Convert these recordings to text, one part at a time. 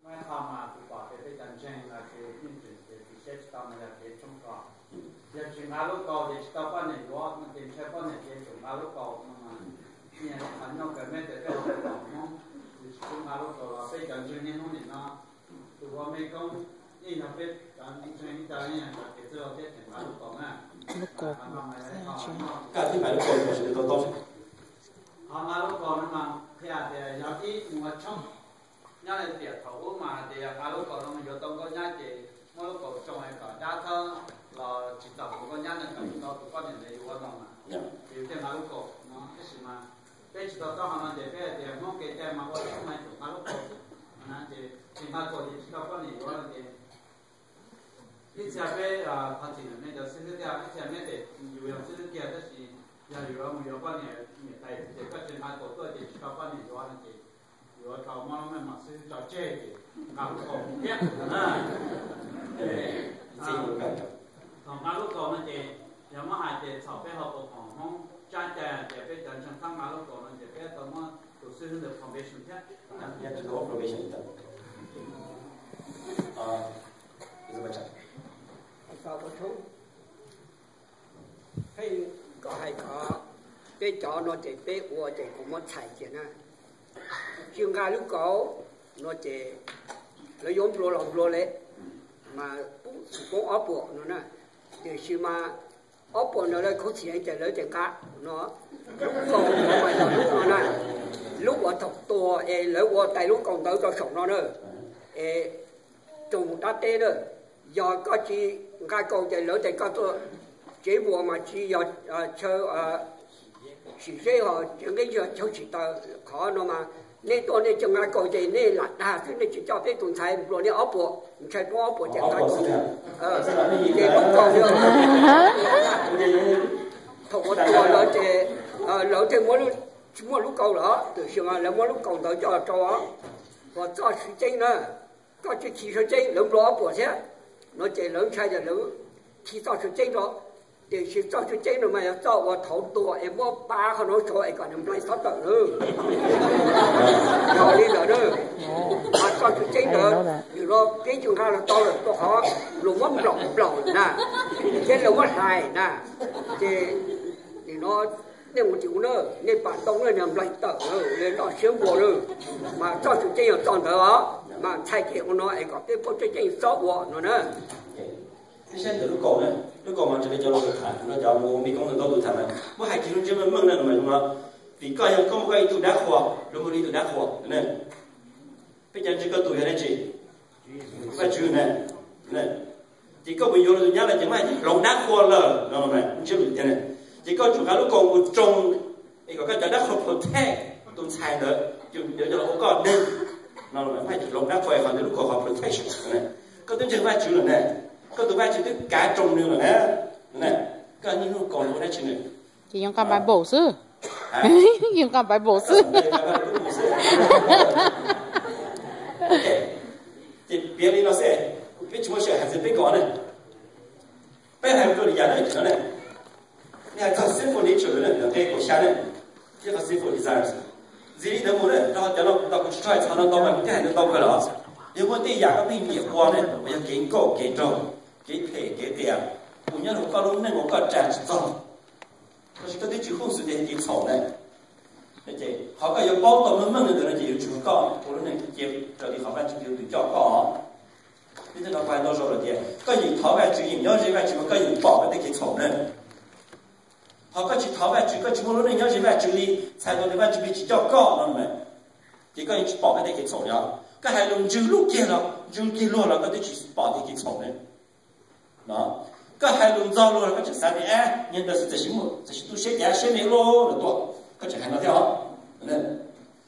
Qhov mas kuv pom tias peb cov ntseeg no ces yeej tseem siab tsis tau mas yog kev tshoob kos. Yog tsis nqa lub kaus ces tsis tau poj niam yuav no ces ntshai poj niam ces tsum nqa lub kaus no mas. Nyuaj kawg, mej tias peb hauv paus Hmoob, yog tsis pub nqa lub kaus los peb cov ntseeg niaj hnub nim no tus ua mej koob yeej yog peb cov ntseeg ib co yeej yog cov kev txwj laug thiab tseem nqa lub kaus na. Lub kaus, Kaj thiab nqa lub kaus, qhov nqa lub kaus no mas qhia tias yog ib mus ua tshoob. Nyob li tiam thaum ub mas hais tias yog nqa lub kaus no mus yuav tau nkauj nyab ces muab lub kaus tsoo es kom dab thawb los tsis txog tus nkauj nyab no kom tsis tau tus poj niam ntawd yuav no mas, ces yus thiaj nqa lub kaus no. Tab sis mas peb tsis tau taub hau no ces peb hais tias Hmoob kev cai mas ua tshoob mas tsum nqa lub kaus xwb. Ces tsis nqa kaus ces tsis tau poj niam yuav no ces ib txhia peb qhov txim ntawm nej cov xib hwb thiab, ib txhia neb tes yus yog xib hwb kiag tab sis yog yus yuav mus yuav poj niam niam tais ces koj tsis nqa kaus tuaj ces tsis tau poj niam yuav no ces yuav tau muab mej mam xib hwb tso tseg ces nqa lub kaus thiab. Thaum nqa lub kaus no ces yog muab hais ces txhaum peb hauv paus Hmoob tsab cai hais tias peb cov ntseeg txhob nqa lub kaus no ces peb tau muab tus xib hwb ntawd probation thiab. Pheej koj hais kom peb cov no ces peb ua ces kuv muab txhais kiag na. Tsis nqa lub kaus no ces lawv yuav nplua los nplua li, mas pub tsis poob ob puas no na. Tiam sis mas ob puas ntawd lawv khuv xim ces lawv tias nqa no, lub kaus no mas yog lub no na, lub uas thaum tuag es lawv ua tais lub kaus ntawd rau saum no na, es rau mus dab teb na. Yog koj tsis nqa kaus ces lawv tias koj tuaj tsev vuas mas tsis yog chaw sim seb ho tsev nqeeb yog chaw tsis taw. Qhov no mas nej tuaj nej tsis nqa kaus ces nej lam dag xwb, nej tsis coj peb tus ntxhais nplua nej ob puas, ntshai poob ob puas ces nqa kaus. Ces lub kaus thaum ua tuag lawv ces lawv thiaj muab, tsis muaj lub kaus lawm, tiam sis mas lawv muab lub kaus ntawd coj rau os, uas txoj sia ceeb na. Koj tsis khi sia ceeb lawv nplua ob puas thiab no ces lawv ntshai ces lawv khi txoj sia ceeb rau. Tiam sis txoj sia ceeb no mas yog txoj uas thaum tuag es muab pab qhov no saud es kom nws nplaig xob tawm na. Yog li ntawd na, mas txoj sia ceeb ntawd nim no peb tsis nqa los tau lawm rau qhov luag muab nplaum nplaum na, thiab luag muab hlais na. Ces nim no nej mus tim ub na, nej pam tau na, nws nplaig tawm na, nws noj siab npua na. Mas txoj sia ceeb yog txoj ntawd os, mas txhais ces ua no es kom peb paub tseeb ceeb txhob ua no na. Peb saib ntawm lub kaus na, lub kaus mas raws li cov laus tham, cov mus ua mej koob ntau tus tham na, muab hais kiag lub ntsiab meej meej na mas zoo no. Vim koj yog koj muaj koj ib tug dab qhuas, luag muaj ib tug dab qhuas na. Peb cov ntseeg koj tus yog dab tsi? Vajtswv na. Ces koj mus yuav luag tus nyab lawm ces muab hais tias hloov dab qhuas lawm no, ntsiab lus tiag na. Ces koj tsum nqa lub kaus mus tsoo es kom koj cov dab qhuas protect tus ntxhais ntawd, yuav coj los ua koj neeg no, muab hais tias hloov dab qhuas, qhov ntawd lub kaus qhov protection. Koj twb ntseeg Vajtswv lawm na, koj tus Vajtswv twb kav tsoo nws lawm na. Koj niaj hnub kaus ua dab tsi na? Ces yuav nqa Bible xwb. Yuav nqa Bible xwb. Ces piav li no xwb, peb tsis muaj sij hawm hais txog peb kaus na. Peb hais rau li yam no, nej hais txog sinful nature na, nqe kaum xya na, thiab qhov sinful desires. Ntxiv li ntawd mus na, rau qhov cov no kuv tau kuv tsis tau hais txog no ntau mas kuv twb hais ntau kawg lawm. Yog muaj tej yam koj pheej nyiam ua ne, uas yog kev nkauj kev nraug, kev phem kev qias, mus nyob rau koj lub neej uas koj tsa tsis txog, tab sis koj twb tsis khuj xwm ces kev txhaum na. Qhov koj yuav paub tau meej meej li ntawd no ces yuav tsum koj ua lub neej cia raws li qhov Vajtswv tus twg coj koj. Vim tej no kuv hais ntau zaus lawm tias koj yeem thov Vajtswv, yeem nyob ze Vajtswv mas koj yeem pom koj tej kev txhaum na. Ho koj tsis thov Vajtswv, koj tsis muaj lub neej nyob ze Vajtswv li, txhais tau tias Vajtswv pheej tsis coj koj no na, ces koj yeej tsis pom koj tej kev txhaum li os. Koj hais lus ntsws lub kiag los, ntsws kiag luag los koj twb tsis pom tej kev txhaum na. Koj hais lus ntxog luag los koj tseem xav tias, ab, niag ntawd xwb, txawm sis tu siab cav siab me luaj los tuaj, koj tseem hais no thiab os.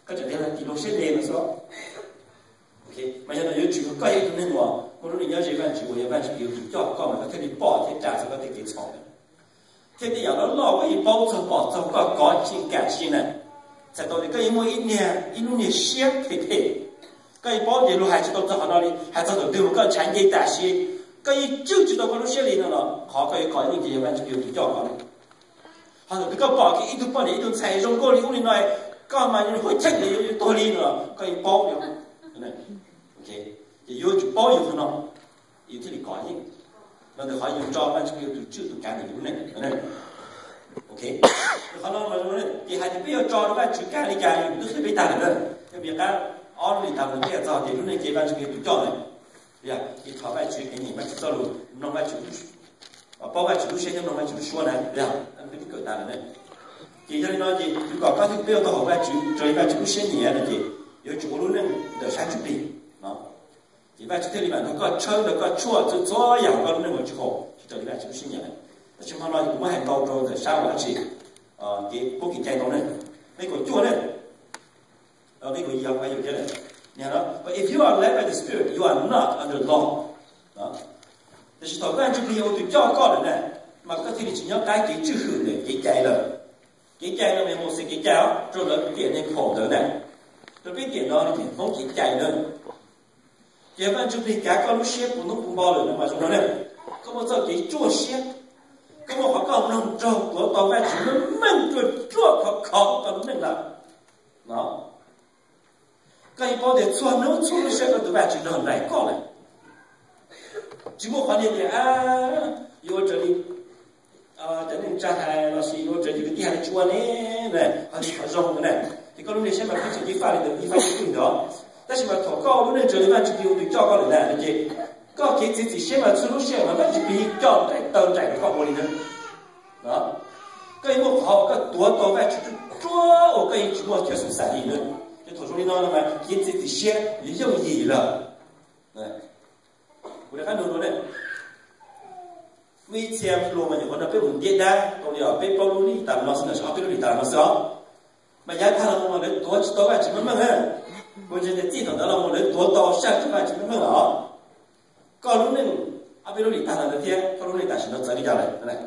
Koj tseem tias tim luag siab ntev no xwb. Mas yog no yuav tsum koj yog ib tug neeg uas muaj lub neej nyob ze Vajtswv uas yog Vajtswv yuav tsum coj koj mas koj thiaj li pom thiab tsa txog koj tej kev txhaum. Thiab tej yam loj loj koj yeej paub txog pom txog koj kov tsis kam sim na. Txhais tau tias koj yeej muaj ib niag, ib lub niag siab phem phem. Koj yeej paub tias luag hais tsis tau txog qhov no li, hais txog thaum twg mas koj ntshav nce tam sim, koj yeej cwj tsis tau koj lub siab li no los qhov koj yuav kov yeej ces yog Vajtswv yuav tsum coj koj. Ho thaum twg koj pom kiag ib tug poj niam ib tug ntxhais zoo nkauj li ub li no, koj mas yuav huab cheej li yuav tuag li no los koj yeej paub li. paub yus qhov no, yus thiaj li kov yeej. Los ntawm qhov yus tso Vajtswv li tus tswj tus kav ntawm yus lub neej. Ok, qhov no mas ces hais tias peb yuav tso Vajtswv kav li cas yus twb qhia peb tag lawm na. Yog peb qab ob lub li tag mus peb yuav txog tias lub neej ces Vajtswv li tus coj lawm. Ces thov Vajtswv kev nyeem Vajtswv txoj lus, mloog Vajtswv, paub Vajtswv lub siab thiab mloog Vajtswv lub suab na, peb twb kawm tas lawm na. Ces yog li no ces yuav kom koj thiab peb ua tau hauv Vajtswv raws li Vajtswv lub siab nyiam no ces yuav tsum ua lub neej ntawm sab ntsuj plig no. Ces Vajtswv thiaj li mam nrog koj tshawb nrog koj tshuaj txhua txhua yam koj lub neej mus tsis haum tsis raws li Vajtswv lub siab nyiam na. Tab sis hmo no kuv muab hais ntau rau ntawm sab uas dab tsi, kev qub kev cai ntau ne. Nqe kaum cuaj ne, nqe kaum yim yog yus thiab. But if you are led by the Spirit, you are not under law. Tab sis thaum Vajtswv ua tus coj koj lawm na, mas koj thiaj li tsis nyob qab kev tswj hwm ntawm kev cai lawm. Kev cai no mas Mauxes kev cai os, rau lawv tiam neeg phaum ntawd na, rau peb tiam no li tiam Hmoob kev cai ntawd. Ces Vajtswv plig kav koj lub siab puv hnub puv npo lawm no mas zoo no ne, koj muaj txoj kev ruaj siab, koj muaj qhov koj mloog raug tuav tau Vajtswv lub meej ruaj ruaj khov khov koj lub neej lawm no. Koj yeej paub tias txhua hnub txhua lub sij hawm koj tus Vajtswv nrog nraim koj lawm. Tsis muaj qhov tias, a, yuav ua raws li cov neej tsa hais los sis yuav ua raws li kwv tij hais li tsis ua ne, qhov li qhov zoo na. Ces koj lub niag siab mas koj tseem cia faj li ntawd cia faj li ntawd. Tab sis mas thaum koj ua lub neej raws li Vajtswv tus coj koj lawm na, ces koj kev txiav txim siab mas txhua lub sij hawm mas Vajtswv plig coj nraim taw nraim rau koj ua li ntawd. Koj yeej muaj qhov uas koj tuav tau Vajtswv ruaj ruaj uas koj yeej tsis muaj chaw xyuam xim li na. Ces thaum zoo li no no mas kev txiav txim siab yuav yooj yim lawm. Kuv rov qab nug dua ne, muaj ib txhia hluas mas nyuam qhuav nrog peb mus ntiab dab tau li os peb plaub lub hlis tas los xwb ntawm ob peb lub hlis tas los xwb os. Mas yav tag los mus mas lawv tuav tsis tau Vajtswv meej meej na. Kuv ntseeg tias txij thaum ntawd los mus lawv tuav tau sab ntsuj Vajtswv meej meej lawm os. Koj lub neej ob peb lub hlis tag los ntawd thiab koj lub neej tam sim no txawv li cas lawm?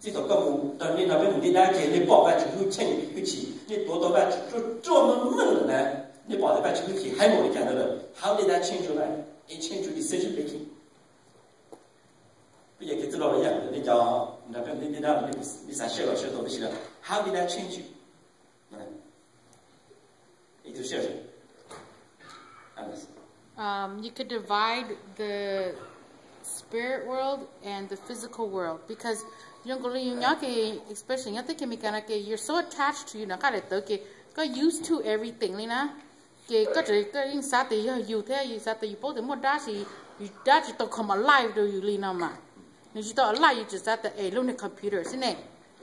Txij thaum koj mus nrog nej no peb mus ntiab dab ces nej pom Vajtswv hwj chim, hwj chim, nej tuav tau Vajtswv ruaj ruaj meej meej lawm na. Nej pom tias Vajtswv hwj chim heev npaum li cas ntawd lawm. How did that change your life? It changed your decision making. Peb yog kev txwj laug los yam nej cov nrog peb mus ntiab dab, nej xav share los share tau tib si lawm. How did that change you? Ib tug share. Um, you could divide the spirit world and the physical world because zoo nkaus li yus nyob ke, especially nyob teb chaws Amelikas no ke, you're so attached to yus nram qab daim tawv ke, koj used to everything li na. Ces koj tseem koj yeej xav tias yog yus thiab yus xav tias yus paub tias muaj dab tsi, yus dab tsis tau come alive rau yus li no mas. Nws tsis tau alive, yus tseem xav tias es lub niag computer xwb ne,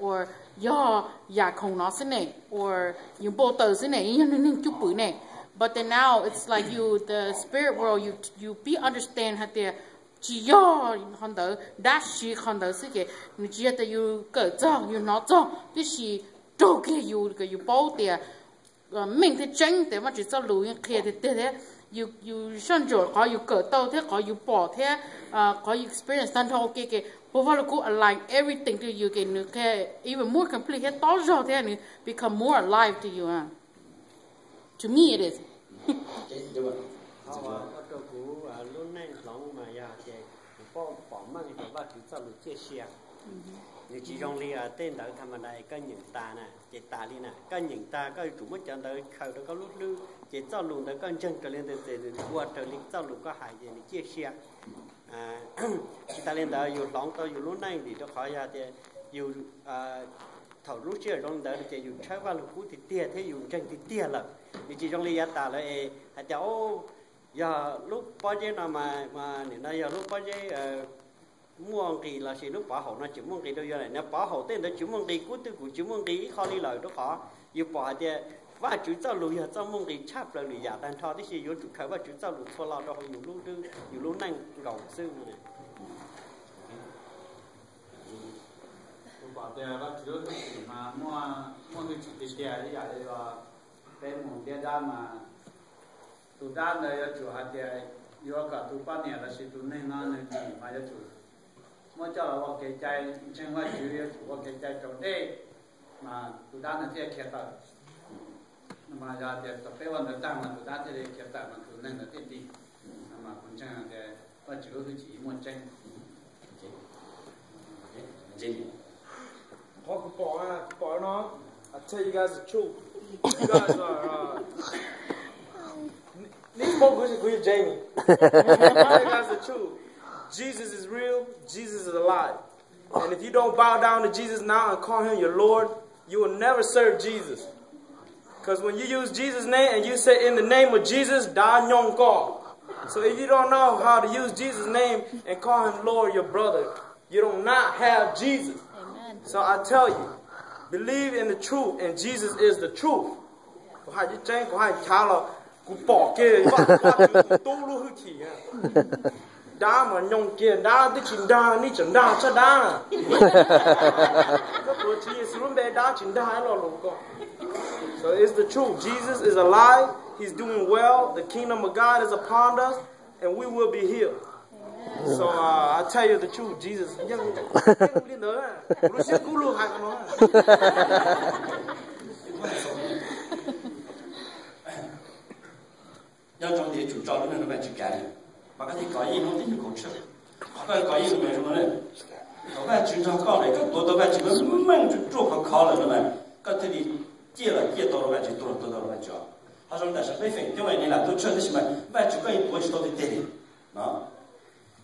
or yog yam khoom no xwb ne, or yus npau taws xwb ne, yog niag neeg cub pwm ne. But then now it's like you, the spirit world, you, you be understand hais tias tsis yog qhov ntawd, dab tsi qhov ntawd xwb ces nws tsis yog tias yus kawm txog yus hnov txog tib si raug kiag yus, yus paub tias meej thiab tseeb tias Vajtswv txoj lus yeej qhia tiag tiag thiab yus, yus soj ntsuam qhov yus kawm tau thiab qhov yus pom thiab qhov yus experience tag nrho ua ke ke, puas Vaj Lug Kub align everything to you ke nws qhia even more complete thiab tob zog thiab nws become more alive to you. To me it is. Qhov uas ua rau kuv lub neej hloov mas yog ces kuv pom meej rau Vajtswv txoj lus ciaj sia. Nws tsis zoo li tej ntawv tha ma da koj nyeem tas na ces tas li na, koj nyeem tag koj yuav tsum muab cov ntawd khaws rau koj lub hlwb ces txoj lus ntawd koj ntseeg raws li ntawd ces nws ua raws li txoj lus koj hais ces nws ciaj sia. Tsis tas li ntawd yus hloov tau yus lub neej vim rau qhov yog tias yus thaum lub sij hawm zoo li ntawd ces yus tshawb Vaj Lug Kub tiag tiag thiab yus ntseeg tiag tiag lawm. Nws tsis zoo li yav tas lawm es hais tias yog lub pob zeb no mas nim no yog lub pob zeb muaj nqis lossis lub pov haum no tsis muaj nqis rau yus lawm, nws pov haum tej ntawd tsis muaj nqis, kub twg kuj tsis muaj nqis ib qho li lawm rau qhov yus pom hais tias Vajtswv txoj lus yog txoj muaj nqis tshaj plaws lwm yam tag nrho tib si, yuav tsum khaws Vajtswv txoj lus txhua lo rau yus lub, yus lub neej nkaus xwb. Kuv pom tias Vajtswv lub hwj chim mas muaj, muaj hwj chim tiag tiag ib yam li peb mus ntiab dab mas tus dab ntawd yuav tsum hais tias yuav kom tus poj niam lossis tus neeg no nws dim mas yuav tsum muab coj los ua kev cai, ntseeg Vajtswv yuav tsum ua kev cai raus dej mas tus dab ntawd thiaj khiav tawm. Mas yog tias thaum peb ua ntawd tag mas tus dab thiaj li khiav tawm mas tus neeg ntawd thiaj dim. Mas kuv ntseeg tias Vajtswv lub hwj chim muaj tseeb. Qhov kuv pom, kuv pom no, I tell you guys the truth. You guys are, uh, need to Kuv yog Jamie. That's the truth. Jesus is real. Jesus is alive. And if you don't bow down to Jesus now and call him your Lord, you will never serve Jesus. Because when you use Jesus' name and you say, "In the name of Jesus," dab nyoog koj. So if you don't know how to use Jesus' name and call him Lord, your brother, you do not have Jesus. So I tell you, believe in the truth, and Jesus is the truth. Kuv hais tseeb tseeb, kuv hais chav los kuv pom kiag Vajtswv tus tub lub hwj chim. Dab mas nyoog kiag, dab twb tsis nrag, nej tseem nrag tshaj dab. Koj tuav Tswv Yexus lub npe, dab tsis nrag ib lo lus koj. So it's the truth. Jesus is alive. He's doing well. The kingdom of God is upon us, and we will be healed. So uh, I tell you the truth, Jesus yeej li ntawd, kuv lub siab kub lug hais no. Nyob zoo tias yuav tsum tso lub neej rau Vajtswv kav, mas koj thiaj kov yeej hnub twg nyob kaum tshuaj. Qhov koj kov yeej mus zoo no, thaum Vajtswv nrog koj lawm, koj tuav tau Vajtswv lub meej ruaj khov khov lawm no mas, koj thiaj li ciaj los ciaj tau rau Vajtswv, tuag los tuag tau rau Vajtswv. Qhov zoo tam sim peb feem coob li lam tuav tshaj tab sis mas Vajtswv koj yeej tuav tsis tau tiag tiag li no.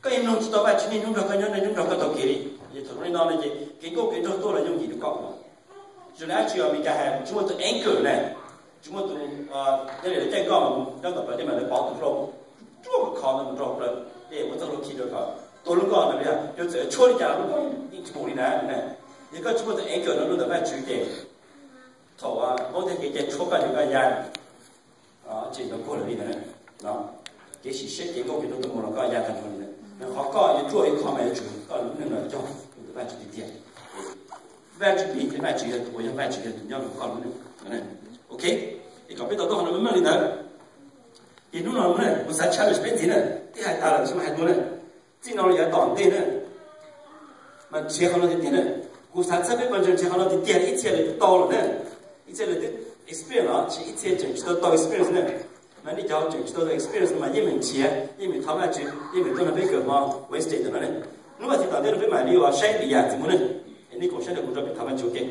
Koj yeej mloog tsis tau Vajtswv niaj hnub nrog koj nyob, niaj hnub nrog koj taug kev li. Ces thaum zoo li no no ces kev nkauj kev nraug tuaj los yooj yim rau koj ua. Zoo li dab tsi Amelikas hais tsis muaj tus anchor na, tsis muaj tus, nyob li lawv caij nkoj mus nyob tom plawv tej mas lawv pov tus hlau ruaj khov ntawd mus rau plawv, ces ua txoj hlua khi rau kom tuag lub nkoj no, yog txawm tshuab li cas lub nkoj yeej tsis mus li na. Yog koj tsis muaj tus anchor no rau ntawm Vajtswv ces thaum Vajtswv tej kev cai tshuab koj ces koj ya tsis tau kuaj lawm li ntawd. Kev sim siab kev nkauj kev nraug tuaj mus los koj ya tag nrho li ntawd. Qhov koj yuav ruaj ib qho mas yuav tsum koj lub neej los cog rau ntawm Vajtswv tiag tiag. Vajtswv plig thiab Vajtswv yog tus ua, yog Vajtswv yog tus nyob rau koj lub neej. Ok, es kom peb tau tuaj hauv no meej meej li ntawd. Ces hnub no na kuv xav challenge peb ntxiv na, twb hais tas lawm tab sis mas hais dua na. Txij no los yav tom ntej na, mas nrhiav qhov no tiag tiag na. Kuv xav txhawb peb pawg ntseeg nrhiav qhov no tiag tiag, ib txhia lawv twb tau lawm na, ib txhia lawv twb experience los sis ib txhia tseem tsis tau tau experience na. Mas nej cov tseem tsis tau tau experience mas yeej meem nrhiav, yeej meem thov Vajtswv, yeej meem tuaj nrog peb kawm hmo Wednesday ntawm no ne. Hnub vas thiv tom ntej no peb mam li ua saib li yam txim mus ne. Es nej koom saib rau kuv, rau peb thov Vajtswv ua ke.